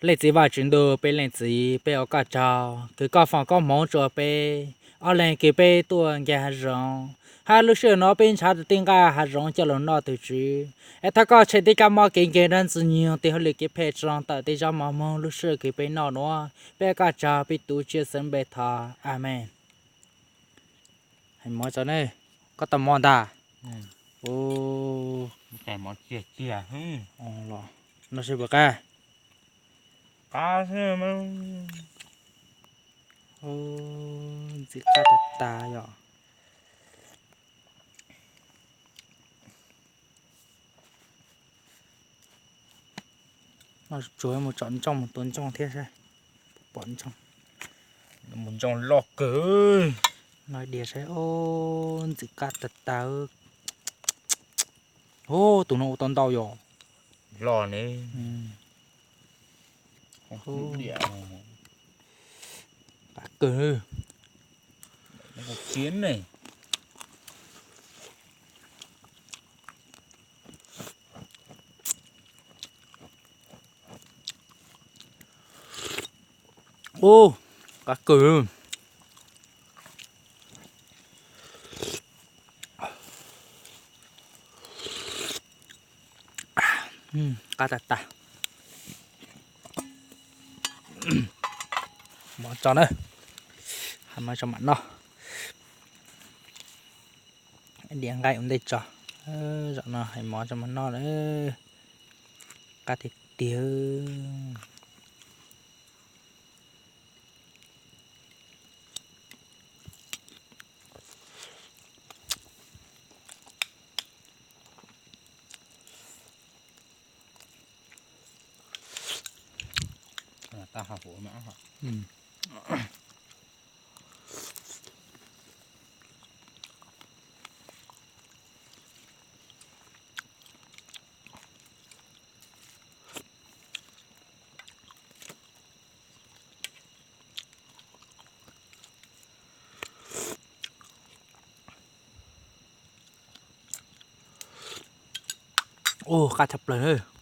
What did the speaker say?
Leej txiv Vaj Tswv Ntuj, peb leej txiv, peb ua koj tsaug kws koj foom koob hmoov rua peb ob leeg kws peb tuaj nce hav zoov. Hab lub sij hawm no peb nrhav tau tej nqaj hav zoov coj lug noj, tug Tswv. Es thov koj tshem tej kab mob kev nkeeg dlaab ntxwg nyoog, tej hauj lwm kev phem tsi lug tawm tej zaub mov moog lub sij hawm kws peb noj nuav. Peb ua koj tsaug, peb tuav Tswv Yexus lub npe thov, Amees. Hais mov tso ne, koj tau mov ntag. Noj seb puas qab. Ntxim qab tag tag yog. Noj tsuag mus tsom ntsooj mus tua ntsooj thiab saib puas pom ntsooj. Mus ntsooj loj kawg. Noj diav saib, ntxim qab tag tag. Ub, tus no ua tau ntau yog. Loj ne. Qab kawg. Ub, qab kawg. Qab tag tag. Mov tso na, hais mov tso mam noj. Diav nqaij ua ntej tso. Zaum no hais mov tso mam noj na. Qab tiag tiag. Ub, qab tshaj plaws.